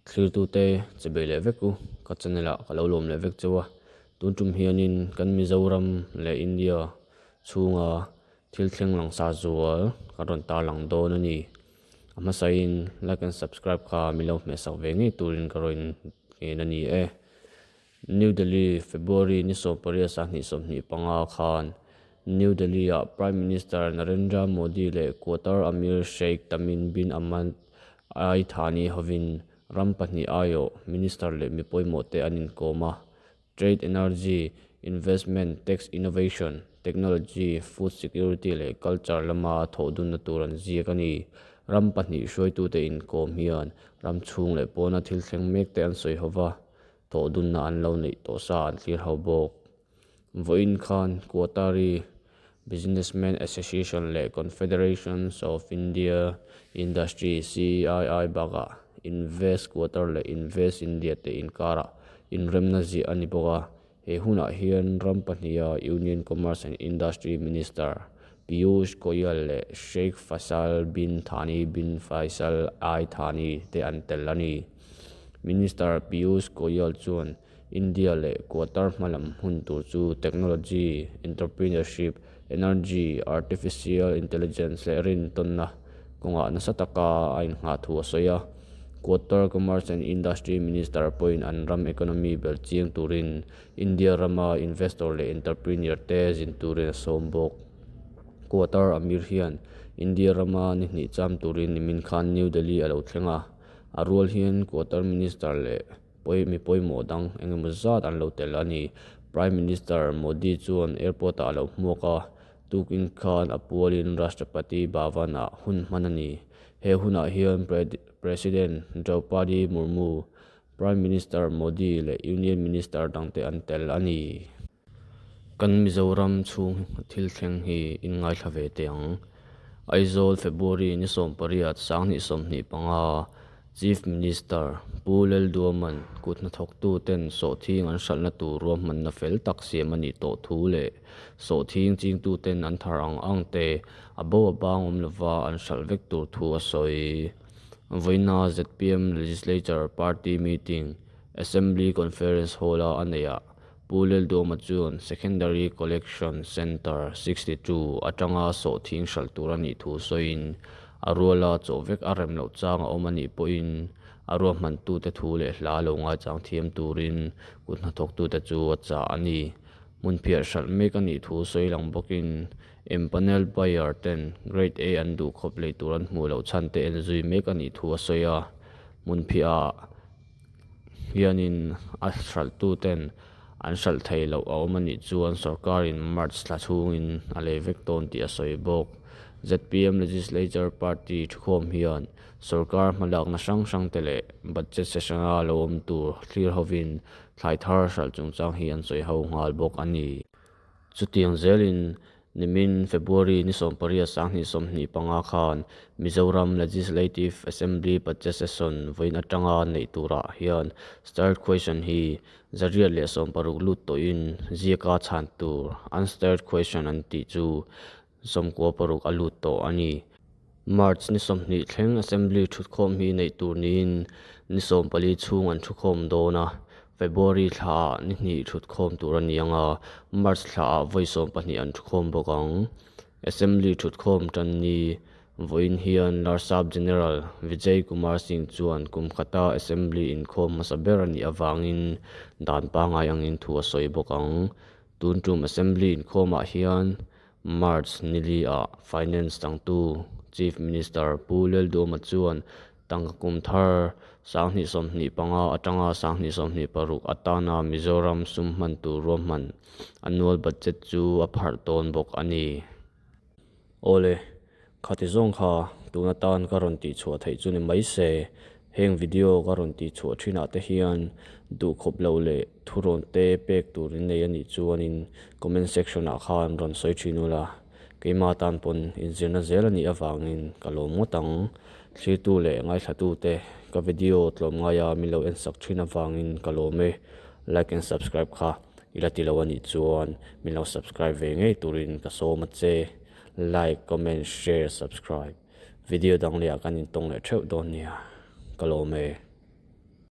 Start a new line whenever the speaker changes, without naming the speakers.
Thlirtute che bei leh vek u, ka channel ah ka lo lawm leh vek cheu a, tun tum hianin kan Mizoram leh India chhunga thil thleng langsar zual kan rawn tarlang dawn a ni. A hmasain like and subscribe kha min lo hmehsak ve ngei turin ka rawn ngen a ni e. New Delhi, February ni 18 2025 khan New Delhi-ah Prime Minister Narendra Modi leh Qatar Amir Sheikh Tamim bin Ahmad Al Thani hovin ram pahnih aiawh minister leh mi pawimawhte an inkawm a. Trade, Energy, Investment, Tax, Innovation, Technology, Food Security leh Culture lama thawhdunna tur an ziak a ni. Ram pahnih hruaitute inkawm hian ram chhung leh pawna thil thleng mekte an sawi hova. Thawhdunna an lo neih tawh sa an thlir ho bawk. Vawiin khan Qatari Businessmen Association leh Confederations of India Industry, CII, bakah Invest Qatar leh Invest India te inkarah inremna ziah a ni bawk a. He hunah hian ram pahniha Union Commerce and Industry Minister Piyush Goyal leh Sheikh Faisal bin Thani bin Faisal Al Thani te an tel a ni. Minister Piyush Goyal chuan India leh Qatar hmalam hun tur chu technology, entrepreneurship, energy, artificial intelligence leh rintawnna kawngah nasa taka a inngah thu a sawi a. Qatar Commerce and Industry Minister pawhin an ram economy bel chiang turin India rama investor leh entrepreneur te zin turin a sawm bawk. Qatar Amir hian India rama ni hnih cham turin nimin khan New Delhi a lo thleng a. A rual hian Qatar Minister leh pawi mi pawimawh dang eng emaw zat an lo tel a ni. Prime Minister Modi chuan airport ah a lo hmuak a, tukin khan a pualin Rashtrapati Bhavan ah hun hman a ni. He hunah hian President Draupadi Murmu, Prime Minister Modi leh Union Minister dangte an tel a ni. Kan Mizoram chhung thil thleng hi in ngaithla ve teh ang. Aizawl, February ni 18, 2025, Chief Minister Pu Lalduaman kut hnathawktu ten sawhthing an hralhna tur ruahmanna fel tak siam a nih tawh thu leh sawhthing chingtu ten an thar ang ang te a bo a bang awm lova an hralh vek tur thu a sawi. Vawiina zpm Legislature Party meeting Assembly Conference Hall-a a neihah Pu Lalduama chuan Secondary Collection Centre 62 atanga sawhthing hralh tur a nih thu sawiin, a ruala chaw vek a rem loh chang a awm a nih pawhin a ruahmantute thu leh hla lo ngaichang thiam turin kut hnathawktute chu a chah a ni. Hmunphiah hralh mek a nih thu sawi lang bawkin empanel buyer ten Grade A an duh khawp lei tur an hmuh loh chhan te en zui mek a nih thu a sawi a. Hmunphiah hianin a hralhtuten an hralh thei loh a awm a nih chuan sorkarin March thla chhungin a lei vek dawn tih a sawi bawk. Zpm Legislature Party thukhawm hian sorkar hmalakna hrang hrang te leh budget session-a lo awm tur thlir hovin thlai thar hralh chungchang hi an sawi ho nghal bawk a ni. Chutiang zelin Nimin February ni 18 2025 khan Mizoram Legislative Assembly Budget Session vawiin atanga neih turah hian Starred Question hi 160 lut tawhin ziaka chhan tur Unstarred Question an tih chu 96 a lut tawh a ni. March ni 20 thleng Assembly thutkhawm hi neih tur niin ni 14 chhung an thukhawm dawn a. February thlaah ni hnih thutkhawm tur a ni ang a, March thlaah vawi 12 an thukhawm bawk ang. Assembly thutkhawm tan ni vawiin hian Larsap General Vijay Kumar Singh chuan kum khata Assembly inkhawm hmasa ber a nih avangin dan pangngai angin thu a sawi bawk ang. Tun tum Assembly inkhawmah hian March nili ah Finance changtu Chief Minister Pu Lalduama chuan Tangka kum thar 2025 atanga 2026 atana Mizoram sum hman tur ruahman annual budget chu a pharh dawn bawk a ni. Awle, khati zawng kha tun atan ka rawn tihchhuah theih chu ni mai se, heng video ka rawn tihchhuah thinah te hian duhkhawp lo leh thurawn te pek tur in nei a nih chuanin comment section ah khan rawn sawi thin ula. Keimah tan pawn inzirna zel a nih avangin ka lawm ngawt ang. Thlirtu leh ngaithlatute ka video tlawm ngaia min lo en sak thin avangin ka lawm e. Like and subscribe kha i la ti lo a nih chuan min lo subscribe ve ngei turin ka sawm a che. Like, comment, share, subscribe. Video dang leh ah kan intawng leh theuh dawn nia. Ka lawm e.